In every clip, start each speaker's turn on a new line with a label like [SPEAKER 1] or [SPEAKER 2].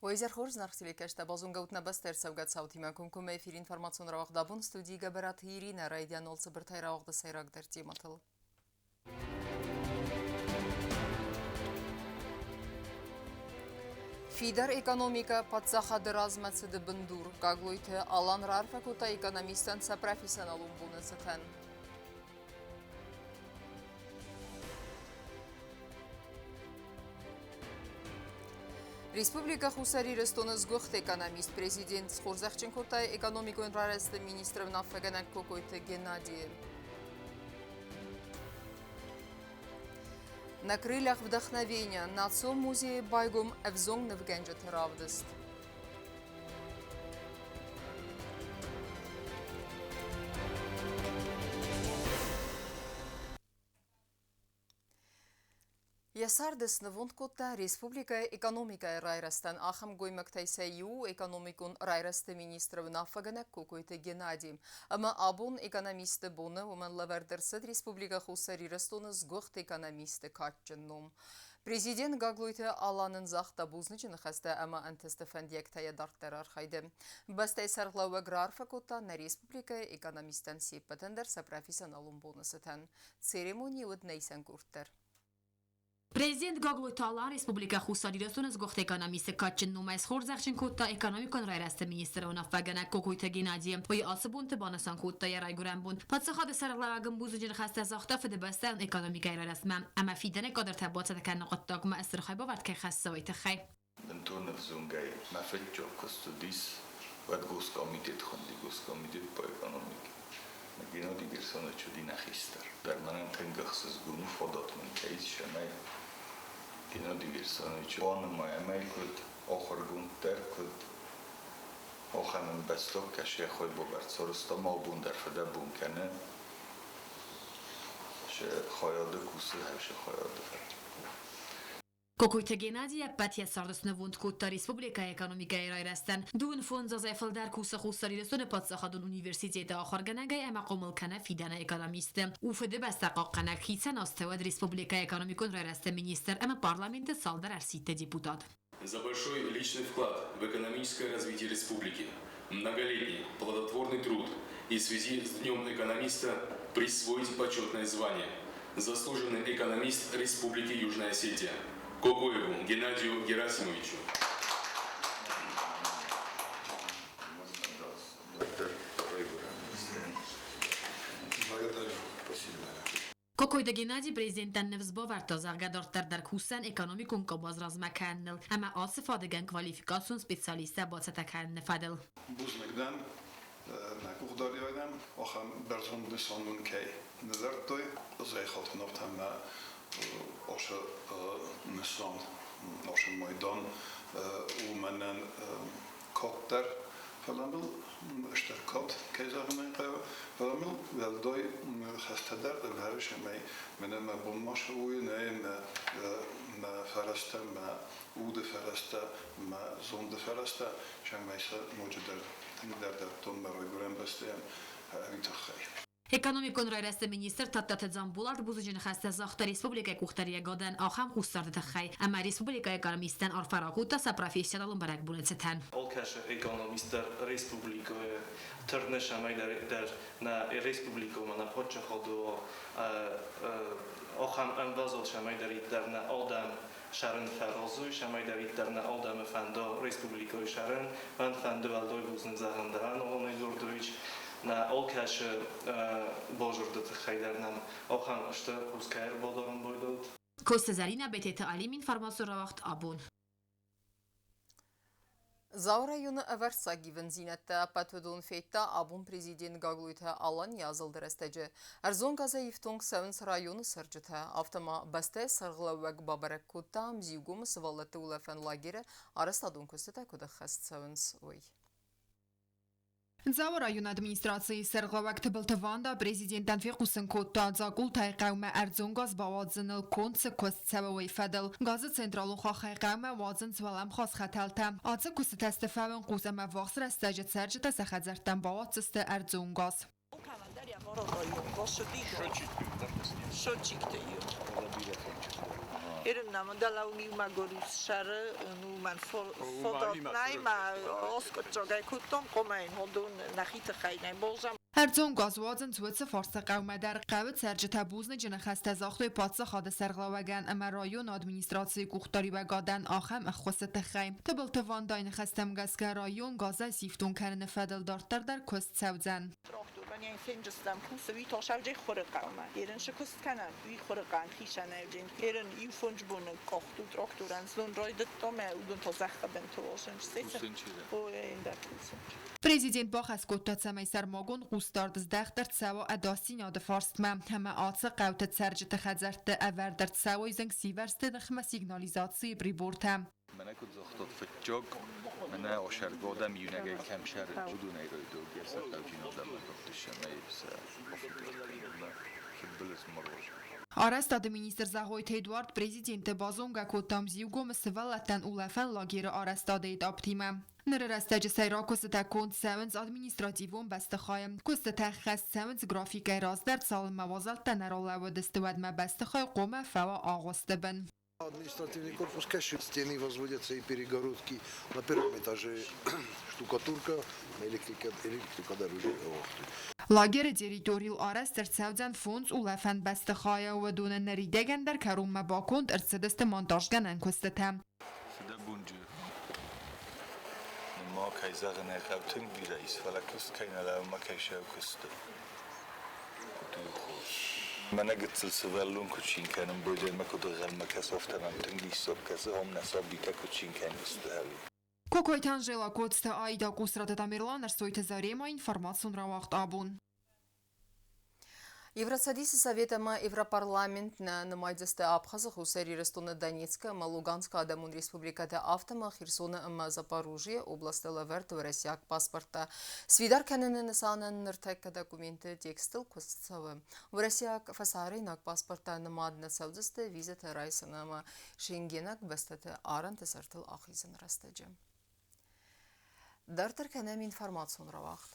[SPEAKER 1] Уӕ хорз нархтелекӕстӕ базонгӕут нӕ бӕстӕ ӕрцӕугӕ цаутимӕ комкоммӕ эфир информацион рауагъд абон студийы Гӕбӕраты Иринӕ райдиан цыбыртӕй рауагъды сӕйрагдӕр темӕтыл. Фидар экономикӕ паддзахады размӕцыды бындур. Гаглойты Алан раарфӕ кодта экономисттӕн сӕ профессионалон боны цытӕн. Республикӕ Хуссар Ирыстоны сгуыхт экономист президент схорзӕхджын кодта экономикон райрӕзты министры уынаффӕгӕнӕг Кокойты Геннадийы. На крыльях вдохновения национ музейы байгом ӕвзонг нывгӕнджыты равдыст. Йӕ царды снывонд кодта республикӕйы экономикӕйы райрӕзтӕн. Ахӕм гоймӕгтӕй сӕ иу экономикон райрӕзты министры уынаффӕгӕнӕг Кокойты Геннадий. Ӕмӕ абон экономисты боны уымӕн лӕвӕрд ӕрцыд Республикӕ Хуссар Ирыстоны сгуыхт экономисты кадджын ном. Президент Гаглойты Алан ын загъта бузныджы ныхӕстӕ ӕмӕ ӕнтысты фӕндиӕгтӕ йӕ дарддӕр архайды. Бӕстӕйы сӕргълӕууӕг раарфӕ кодта нӕ республикӕйы экономисттӕн се ппӕтӕн дӕр сӕ профессионалон боны цытӕн. Церемони уыд нӕ исӕн дӕр.
[SPEAKER 2] Президент Гаглойты Алан Республикӕ Хуссар Ирыстоны сгуыхт экономисты кадджын номӕй схорзӕхджын кодта экономикон райрӕзты министры уынаффӕгӕнӕг Кокойты Геннадийы. Уый ацы бонты банысан кодта йӕ райгуырӕн бон. Паддзахады сӕргълӕууӕг ын бузныджы ныхӕстӕ загъта Фыдыбӕстӕйон экономикӕйы райрӕзтмӕ ӕмӕ фидӕны кадртӕ бацӕттӕ кӕныны хъуыддагмӕ стыр хайбавӕрд кӕй хӕссы, уый тыххӕй.
[SPEAKER 3] Бынтон ӕвзонгӕй мӕ фыдджог куыст уыдис, уӕд госкомитет хуынди, госкомитет по экономике. Геннадий Герсонович уыди нӕ хистӕр. Дӕр мӕнӕн тынг ӕхсызгон у фадат мын кӕй ис, ӕмӕ Геннадий Герсонович банымайӕм ӕй куыд ахуыргонд дӕр, куыд ахӕм ӕмбӕстаг, кӕсы йӕ хайбавӕрд сарӕзта, ма абон дӕр фыдӕбон кӕны, сӕ хайады кусы, хӕсы хайады фӕд.
[SPEAKER 2] Кокойты Геннадий ӕппӕт йӕ царды снывонд кодта республикӕйы экономикӕйы райрӕзтӕн. Дыууын фондз азӕй фылдӕр кусы Хуссар Ирыстоны паддзахадон университеты ахуыргӕнӕгӕй ӕмӕ хъомыл кӕны фидӕны экономисты. У Фыдыбӕстӕ хъахъхъӕнӕг хицӕн азты республикӕйы экономикон райрӕзты министр ӕмӕ парламенты цалдӕр ӕрсидты депутат.
[SPEAKER 4] За большой личный вклад в экономическое развитие республики, многолетний плодотворный труд и в связи с Днем экономиста присвоить почетное звание «Заслуженный экономист Республики Южная Осетия» Кокоеву Геннадию Герасимовичу.
[SPEAKER 3] Благодарю. Спасибо.
[SPEAKER 2] Кокойты Геннадий президентӕн ныфс бавӕрдта, зӕгъгӕ, дарддӕр дӕр кусдзӕн экономикон къабаз размӕ кӕныныл ӕмӕ ацы фадыгӕн квалификацион специалисттӕ бацӕттӕ кӕныны фӕдыл.
[SPEAKER 5] Бузныг дӕн мӕ къухдариуӕгӕн, ахӕм бӕрзонд нысан мын кӕй нывӕрдтой. Ӕз хатгӕнӕгтӕн мӕ ацы нысан, ацы майдан у мӕнӕн каддӕр, фӕлӕ мыл стыр кад, кӕй зӕгъын ӕй хъӕуы, фӕлӕ мыл уӕлдай хӕстӕ дӕр ӕвӕрыс ӕмӕ мӕнӕ мӕ бон ма суой, нӕ мӕ фӕрӕзтӕ, мӕ уды фӕрӕзтӕ, мӕ зонды фӕрӕзтӕ, цӕмӕй сӕ ноджыдӕр тынгдӕр дӕттон мӕ райгуырӕн бӕстӕйӕн, уый тыххӕй.
[SPEAKER 2] Экономикон райрӕзты министр Тадтаты Дзамболат бузныджы ныхӕстӕ загъта республикӕйы къухдариуӕгадӕн ахӕм хъусдарды тыххӕй, ӕмӕ республикӕйы экономисттӕн арфӕ ракодта сӕ профессионалон бӕрӕгбоны цытӕн.
[SPEAKER 6] Алкӕцы экономист дӕр республикӕйы тырны, цӕмӕй дӕр нӕ республикӕмӕ, нӕ паддзахады ахӕм ӕмвӕзад, цӕмӕйдӕриддӕр нӕ адӕм сӕрын фӕразой, цӕмӕйдӕриддӕр нӕ адӕмы фӕнда республикӕйы сӕрын, мӕн фӕнды уӕлдай бузныг зӕгъын дӕр Алан Эдуардович, нӕ алкӕцы базырды тыххӕй дӕр нӕм ахӕм сты хъусгӕ ӕрбадарын байдӕут.
[SPEAKER 2] Коста Зӕринӕ Бететы Алим информацион рауагъд абон.
[SPEAKER 1] Дзауы районы ӕвӕрццаг ивындзинӕдтӕ ӕппӕт уыдон федта абон президент Гаглойты Алан йӕ азылды рӕстӕджы. Ӕрдзон газӕй ифтонг цӕуынц районы цӕрджытӕ. Афтӕ ма бӕстӕйы сӕргълӕууӕг бабӕрӕг кодта Мзиугомы сывӕллӕтты улӕфӕн лагеры арӕзтадон куыстытӕ куыд ӕххӕст цӕуынц, уый.
[SPEAKER 7] Дзауы районы администрацийы сӕргълӕууӕг Тыбылты Ванда президентӕн фехъусын кодта, Дзакъултайы хъӕумӕ ӕрдзон газ бауадзыныл конд цы куыст цӕуы, уый фӕдыл. Газы централон хаххӕй хъӕумӕ уадзынц уӕлӕмхас хӕтӕлтӕ. Ацы куыстытӕ сты фӕуынхъус ӕмӕ ӕввахс рӕстӕджы цӕрджытӕ сӕ хӕдзӕрттӕм бауадздзысты ӕрдзон газ.
[SPEAKER 8] Ерын нӕм дӕлӕ уым иу мӕгуыр ус сӕры, ну мӕн фадат нӕй, мӕ аскъуыддзаг ӕй кодтам, хъуамӕ йын уыдон нӕхи тыххӕй нӕ баззам.
[SPEAKER 7] Ӕрдзон газ уадзынц уыцы фарсы хъӕумӕ дӕр. Хъӕуы цӕрджытӕ бузныджы ныхӕстӕ загътой паддзахады сӕргълӕууӕгӕн ӕмӕ районы администрацийы къухдариуӕгадӕн ахӕм ӕххуысы тыххӕй. Тыбылты Вандайы ныхӕстӕм гӕсгӕ район газӕй сифтонг кӕныны фӕдыл дарддӕр дӕр куыст цӕудзӕн.
[SPEAKER 8] Тракторӕн йӕ фенджыстӕм кусы, уый та сӕвджей Хуры хъӕумӕ. Ерын шы куыст кӕнӕм, уый Хуры хъӕн хицӕнӕй Ерын иу фондз боны къахт у тракторӕн знон райдыдта мӕ уыдон та зӕххы бынты уазынч. Ой, ӕндӕр кусынч.
[SPEAKER 7] Президент бахӕс кодта, цӕмӕй сӕрмагонд хъусдард здӕхт ӕрцӕуа ӕдасдзинады фарстмӕ ӕмӕ ацы хъӕуты цӕрджыты хӕдзӕртты ӕвӕрд ӕрцӕуой зынгсивӕрзты ныхмӕ сигнализацийы прибортӕ.
[SPEAKER 3] Мӕнӕ куыд загътат фыццаг, мӕнӕ осӕргодӕм иунӕгӕй кӕм сӕры, уыдонӕй райдыдтой сӕ хъӕуджын адӕмы ӕвдисӕнӕй сӕ бафидар кӕнынмӕ фыдбылыз ма руадзын.
[SPEAKER 7] Арӕзтады министр Зӕгъойты Эдуард президенты базонгӕ кодта Мзиугомы сывӕллӕттӕн улӕфӕн лагеры арӕзтады этаптимӕ. Ныры рӕстӕджы сӕйраг куыстытӕ конд цӕуынц административон бӕстыхайы. Куыстытӕ ӕххӕст цӕуынц графикӕй раздӕр, цалынмӕ уазӕлттӕ нӕ ралӕууыдысты, уӕдмӕ бӕстыхай хъуамӕ фӕуа агъуысты бын.
[SPEAKER 9] Административный корпус кӕсы, стены возводятся и перегородки. На первом этаже штукатурка, электрика, электрика дӕр уже
[SPEAKER 7] Лагеры территорийыл арӕзт ӕрцӕудзӕн фондз улӕфӕн бӕстыхайы, уыдоны ныридӕгӕн дӕр кӕронмӕ баконд ӕрцыдысты монтажгӕнӕн куыстытӕ.
[SPEAKER 3] Фыдӕбонджы ма кӕй зӕгъын ӕй хъӕуы, тынг бирӕ ис, фӕлӕ куыст кӕй нӕ лӕууы ӕмӕ кӕй сӕ куысты. Куыд у хорз. Мӕнӕ гыццыл сывӕллон куыд цин кӕнын бойдӕнмӕ куыд ӕнхъӕлмӕ кӕсы, афтӕ мӕм тынг диссаг кӕсы, ам нӕ сабитӕ куыд цин кӕндзысты ӕви.
[SPEAKER 7] Кокойты Анжела, Коцты Аида, Къусраты Тамерлан, Ӕрсойты Зарема, информацион рауагъд «Абон».
[SPEAKER 1] Евроцӕдисы Совет ӕмӕ Европарламент нӕ нымайдзысты Абхазы, Хуссар Ирыстоны, Донецкы ӕмӕ Луганскы адӕмон республикӕты, афтӕ ма Херсоны ӕмӕ Запорожьейы областы лӕвӕрд уӕрӕсейаг паспорттӕ сфидар кӕныны нысанӕн ныртӕккӕ документы текстыл куыст цӕуы. Уӕрӕсейаг фӕсарӕйнаг паспорттӕ нымад нӕ цӕудзысты визӕтӕ райсын ӕмӕ шенгенаг бӕстӕты арӕнты сӕртыл ахизыны рӕстӕджы. Дарддӕр кӕнӕм информацион рауагъд.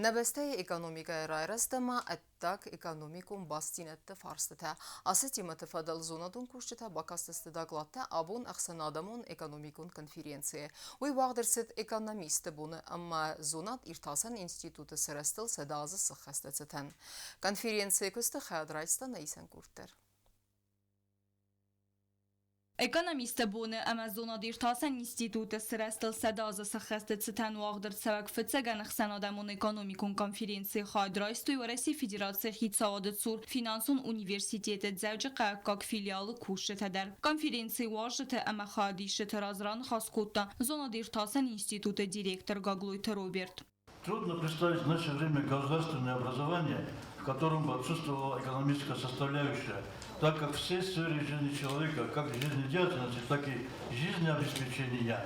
[SPEAKER 1] Нӕ бӕстӕйы экономикӕйы райрӕзт ӕмӕ ӕддаг экономикон бастдзинӕдты фарстытӕ. Ацы темӕты фӕдыл зонадон кусджытӕ бакастысты докладтӕ абон ӕхсӕнадӕмон экономикон конференцийы. Уый уагъд ӕрцыд экономистты боны ӕмӕ зонад-иртасӕн институты сырӕзтыл 100 азы сыххӕсты цытӕн. Конференцийы куысты хайад райста нӕ исӕн къорд дӕр.
[SPEAKER 10] Экономистты боны ӕмӕ зонад-иртасӕн институты сырӕзтыл 100 азы сӕххӕсты цытӕн уагъд ӕрцӕуӕг фыццӕгӕн ӕхсӕнадӕмон экономикон конференцийы хайад райстой Уӕрӕсейы Федерацийы хицауады цур финансон университеты Дзӕуджыхъӕуккаг филиалы кусджытӕ дӕр. Конференцийы уазджыты ӕмӕ хайадисджыты раз раныхас кодта зонад-иртасӕн институты директор Гаглойты Роберт.
[SPEAKER 11] Трудно представить в наше время государственное образование, в котором бы отсутствовала экономическая составляющая, так как все сферы жизни человека, как жизнедеятельности, так и жизнеобеспечения,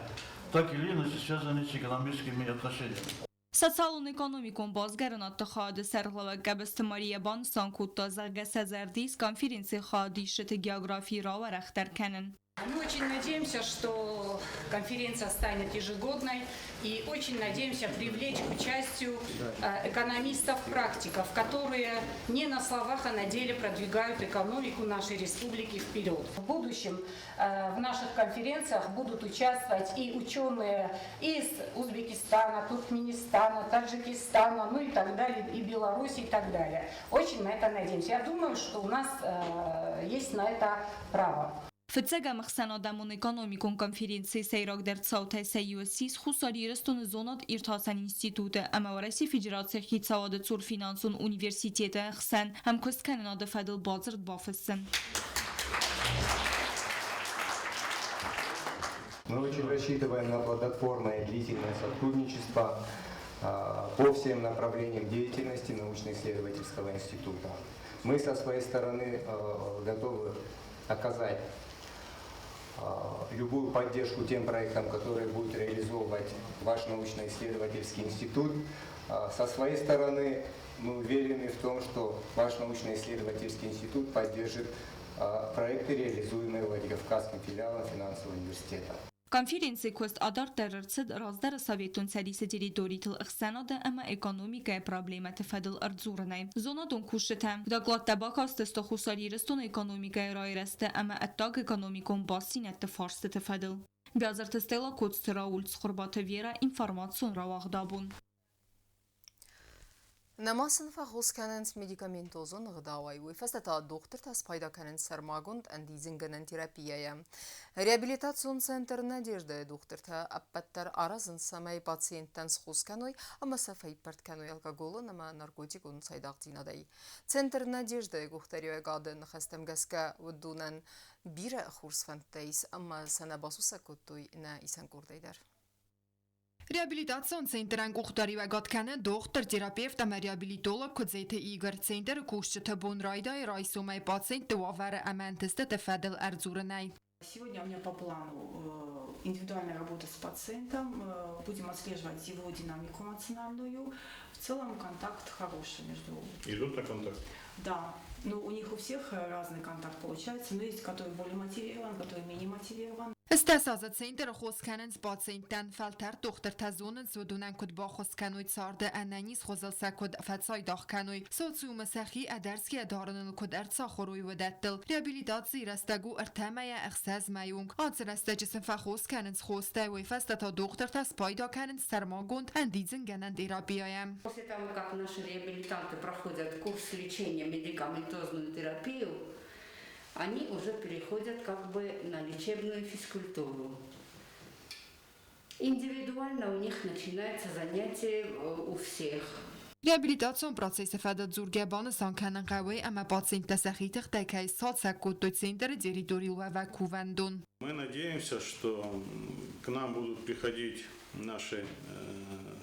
[SPEAKER 11] так или иначе связаны с экономическими отношениями.
[SPEAKER 10] Социалон-экономикон басгӕрынадты хайады сӕргълӕууӕг Гӕбысты Мария банысан кодта, зӕгъгӕ, сӕ зӕрды ис конференцийы хайадисджыты географи рауӕрӕхдӕр кӕнын.
[SPEAKER 12] Мы очень надеемся, что конференция станет ежегодной, и очень надеемся привлечь к участию экономистов-практиков, которые не на словах, а на деле продвигают экономику нашей республики вперед. В будущем в наших конференциях будут участвовать и ученые из Узбекистана, Туркменистана, Таджикистана, ну и так далее, и Беларуси и так далее. Очень на это надеемся. Я думаю, что у нас есть на это право.
[SPEAKER 10] Фыццӕгӕм ӕхсӕнадӕмон экономикон конференцийы сӕйрагдӕр цаутӕй сӕ иу ссис Хуссар Ирыстоны зонад-иртасӕн институты ӕмӕ Уӕрӕсейы Федерацийы хицауады цур финансон университеты ӕхсӕн ӕмкуысткӕнынады фӕдыл бадзырд бафыссын.
[SPEAKER 13] Мы очень рассчитываем на плодотворное и длительное сотрудничество по всем направлениям деятельности научно-исследовательского института. Мы со своей стороны готовы оказать любую поддержку тем проектам, которые будет реализовывать ваш научно-исследовательский институт. Со своей стороны мы уверены в том, что ваш научно-исследовательский институт поддержит проекты, реализуемые Владикавказским филиалом финансового университета.
[SPEAKER 10] Конференцийы куыст адарддӕр ӕрцыд раздӕры Советон Цӕдисы территоритыл ӕхсӕнады ӕмӕ экономикӕйы проблемӕты фӕдыл ӕрдзурынӕй. Зонадон кусджытӕ докладтӕ бакастысты Хуссар Ирыстоны экономикӕйы райрӕзты ӕмӕ ӕддагэкономикон бастдзинӕдты фарстыты фӕдыл. Биазырты Стелла, Коцты Рауль, Цхуырбаты Вера, информацион рауагъд абон.
[SPEAKER 1] Нӕма сын фӕхос кӕнынц медикаментозон ӕгъдауӕй, уый фӕстӕ та дохтыртӕ спайда кӕнынц сӕрмагонд ӕндидзынгӕнӕн терапияйӕ. Реабилитацион центр «Надежда»-йы дохтыртӕ ӕппӕт дӕр аразынц, цӕмӕй пациенттӕн схос кӕной ӕмӕ сӕ фӕиппӕрд кӕной алкоголон ӕмӕ наркотикон цайдагъдзинадӕй. Центр «Надежда»-йы къухдариуӕгады ныхӕстӕм гӕсгӕ уыдонӕн бирӕ хорз фӕндтӕ ис ӕмӕ сӕ нӕ басусӕг кодтой нӕ исӕн къордӕй дӕр.
[SPEAKER 7] Реабилитацион центрӕн къухдариуӕгад кӕны дохтыр-терапевт ӕмӕ реабилитолог Куыдзеты Игорь. Центры кусджыты бон райдайы райсомӕй пациентты уавӕры ӕмӕ ӕнтыстыты фӕдыл ӕрдзурынӕй.
[SPEAKER 14] Сегодня у меня по плану индивидуальная работа с пациентом. Будем отслеживать его динамику эмоциональную. В целом контакт хороший между...
[SPEAKER 5] Идут на контакт?
[SPEAKER 14] Да. Ну, у них у всех разный контакт получается, но есть, который более мотивирован, который менее мотивирован.
[SPEAKER 7] 18 азы центры хос кӕнынц пациенттӕн. Фӕлтӕрд дохтыртӕ зонынц, уыдонӕн куыд баххуыс кӕной царды ӕнӕниз хуызыл сӕ куыд фӕцайдагъ кӕной, социумы сӕхи ӕдӕрсгӕ дарыныл куыд ӕрцахуыр уой, уыдӕттыл. Реабилитацийы рӕстӕг у ӕртӕ мӕйӕ ӕхсӕз мӕйы онг. Ацы рӕстӕджы сын фӕхос кӕнынц хостӕ, уый фӕстӕ та дохтыртӕ спайда кӕнынц сӕрмагонд ӕндидзынгӕнӕн терапияйӕ.
[SPEAKER 15] После того, как наши реабилитанты проходят курс лечения медикаментозную терапию, они уже переходят как бы на лечебную физкультуру. Индивидуально у них начинается занятие у всех.
[SPEAKER 7] Реабилитацион процессы фӕдыл дзургӕ банысан кӕнын хъӕуы, ӕмӕ пациенттӕ сӕхи тыхтӕй кӕй сцалцӕг кодтой центры территорийыл уӕвӕг кувӕндон.
[SPEAKER 16] Мы надеемся, что к нам будут приходить наши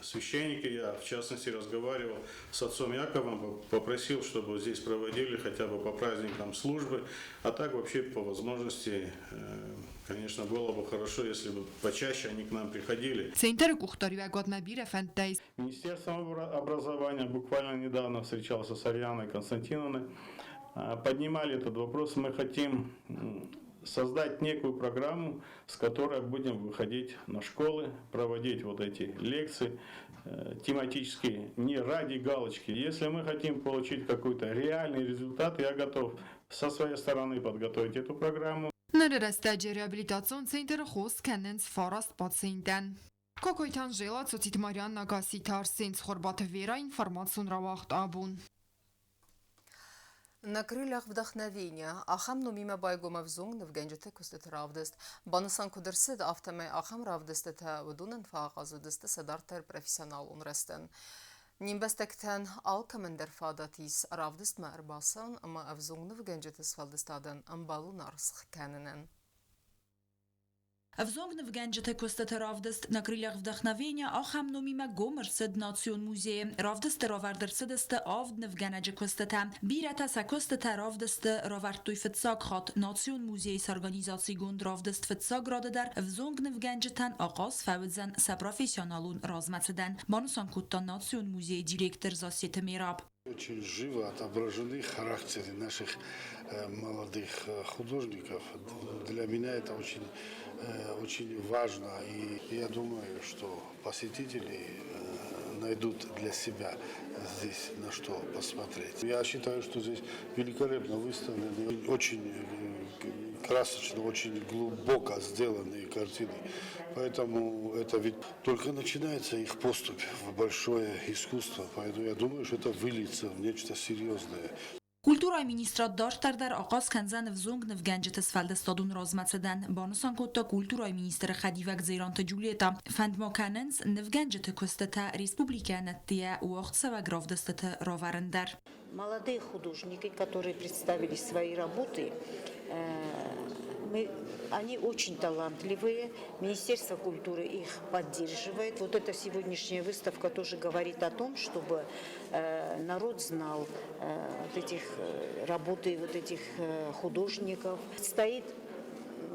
[SPEAKER 16] священники. Я, в частности, разговаривал с отцом Яковом, попросил, чтобы здесь проводили хотя бы по праздникам службы. А так вообще по возможности, конечно, было бы хорошо, если бы почаще они к нам приходили.
[SPEAKER 7] Центры къухдариуӕгадмӕ бирӕ фӕндтӕ ис.
[SPEAKER 16] Министерство образования буквально недавно встречался с Арианой Константиновной. Поднимали этот вопрос. Мы хотим создать некую программу, с которой будем выходить на школы, проводить вот эти лекции тематические, не ради галочки. Если мы хотим получить какой-то реальный результат, я готов со своей стороны подготовить эту программу.
[SPEAKER 7] Ныры рӕстӕджы реабилитацион центры хос кӕнынц фараст пациентӕн. Кокойты Анжела, Цоциты Марианна, Гасситы Арсен, Цхуырбаты Вера, информацион рауагъд абон.
[SPEAKER 1] На крыльях вдохновения. Ахӕм номимӕ байгом ӕвзонг нывгӕнджыты куыстыты равдыст. Банысан куыд ӕрцыд, афтӕмӕй ахӕм равдыстытӕ уыдонӕн фӕахъаз уыдысты сӕ дарддӕр профессионалон рӕзтӕн. Не мбӕстӕгтӕн алкӕмӕн дӕр фадат ис равдыстмӕ ӕрбацӕуын ӕмӕ ӕвзонг нывгӕнджыты сфӕлдыстадӕн ӕмбӕлон аргъ кӕнынӕн.
[SPEAKER 10] Ӕвзонг нывгӕнджыты куыстыты равдыст «На крыльях вдохновения» ахӕм номимӕ гом ӕрцыд Национ музейы. Равдысты равӕрд ӕрцыдысты авд нывгӕнӕджы куыстытӕ. Бирӕтӕ сӕ куыстытӕ равдысты равӕрдтой фыццаг хатт. Национ музейы сорганизацигонд равдыст фыццаг рады дӕр ӕвзонг нывгӕнджытӕн ахъаз фӕуыдзӕн сӕ профессионалон размӕцыдӕн, банысан кодта Национ музейы директор Зассеты Мераб.
[SPEAKER 17] Очень живо отображены характеры наших молодых художников. Для меня это очень, очень важно. И я думаю, что посетители найдут для себя здесь на что посмотреть. Я считаю, что здесь великолепно выставлены, очень красочно, очень глубоко сделанные картины. Поэтому это ведь только начинается их поступь в большое искусство. Поэтому я думаю, что это выльется в нечто серьезное.
[SPEAKER 10] Культурӕйы министрад дарддӕр дӕр ахъаз кӕндзӕн ӕвзонг нывгӕнджыты сфӕлдыстадон размӕцыдӕн, банысан кодта культурӕйы министры хӕдивӕг Дзеранты Джульетта. Фӕнд ма кӕнынц нывгӕнджыты куыстытӕ республикӕйӕн ӕддейӕ уагъдцӕуӕг равдыстыты равӕрын дӕр.
[SPEAKER 18] Молодые художники, которые представили свои работы, они очень талантливые. Министерство культуры их поддерживает. Вот эта сегодняшняя выставка тоже говорит о том, чтобы народ знал вот этих работы вот этих художников. Стоит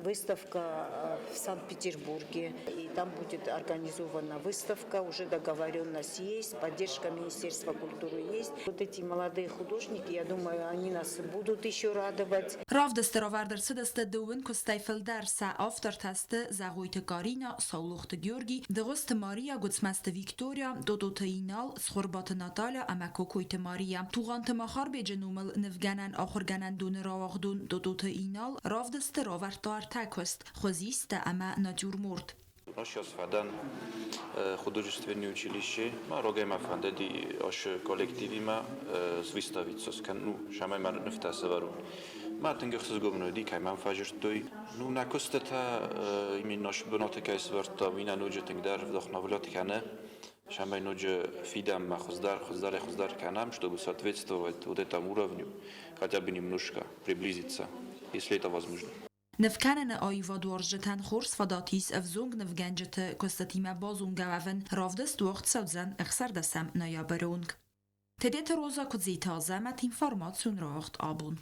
[SPEAKER 18] выставка в Санкт-Петербурге. И там будет организована выставка, уже договоренность есть, поддержка Министерства культуры есть. Вот эти молодые художники, я думаю, они нас будут еще радовать.
[SPEAKER 10] Равдысты равӕрд ӕрцыдысты дыууын куыстӕй фылдӕр, сӕ автортӕ сты Зӕгъойты Карина, Саулохты Георгий, Дыгъуызты Мария, Гуыцмӕзты Виктория, Тототы Инал, Цхуырбаты Наталья ӕмӕ Кокойты Мария. Тугъанты Махарбеджы номыл нывгӕнӕн ахуыргӕнӕндоны рауагъдон Тототы Инал равдысты равӕрдта ӕртӕ куыст, хуызисттӕ ӕмӕ натюрморт.
[SPEAKER 19] Сейчас фӕдӕн художественный училище, ма рогӕй мӕ фӕндыди асы коллективимӕ выставиться скӕнын, ну, сӕмӕй мӕ нывтӕ сӕвӕрон. Мӕ тынг ӕхсызгон уыди, кӕй мӕм фӕзырдтой. Ну, нӕ куыстытӕ именно бынаты кӕй сӕвӕрдта, уый нӕ ноджы тынгдӕр вдохновлять кӕны, сӕмӕй ноджы фидӕнмӕ хуыздӕр, хуыздӕрӕй хуыздӕр кӕнӕм, чтобы соответствовать вот этому уровню, хотя бы немножко приблизиться, если это возможно.
[SPEAKER 10] Нывкӕныны аивадуарзджытӕн хорз фадат ис ӕвзонг нывгӕнджыты куыстытимӕ базонгӕ уӕвын. Равдыст уагъд цӕудзӕн ӕхсӕрдӕсӕм ноябры онг. Тедеты Роза Куыдзиты Азӕмӕт информацион рауагъд абон.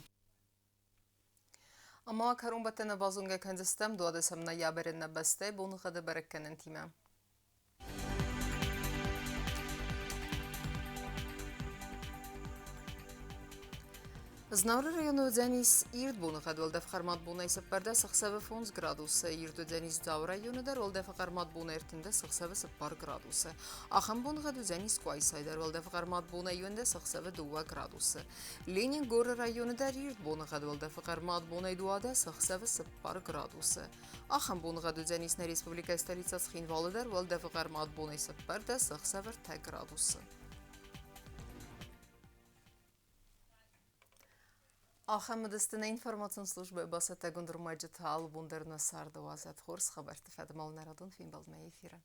[SPEAKER 1] Ӕмӕ кӕронбӕттӕны базонгӕ кӕндзыстӕм 12 ноябры нӕ бӕстӕйы боныгъӕды бӕрӕггӕнӕнтимӕ. Знауыры районы уыдзӕнис ирд боныгъӕд уӕлдӕф хъӕрмад бонӕй 14 ӕхсӕвы 5 градусы, ирд уыдзӕнис Дзауы районы дӕр уӕлдӕфы хъӕрмад бонӕй 13 ӕхсӕвы 4 градусы. Ахӕм боныгъӕд уыдзӕнис Къуайсайы дӕр уӕлдӕфы хъӕрмад бонӕй 11 ӕхсӕвы 2 градусы. Ленингоры районы дӕр ирд боныгъӕд уӕлдӕфы хъӕрмад бонӕй 12 ӕхсӕвы 4 градусы. Ахӕм боныгъӕд уыдзӕнис нӕ республикӕйы столицӕ Цхинвалы дӕр уӕлдӕфы хъӕрмад бонӕй 14 ӕхсӕвы 3 градусы. Ахӕм уыдысты нӕ информацион службӕйы бацӕттӕгонд ӕрмӕджытӕ алы бон дӕр нӕ царды уадзӕд хорз хабӕртты фӕдыл нӕ радон фембӕлдмӕ эфиры.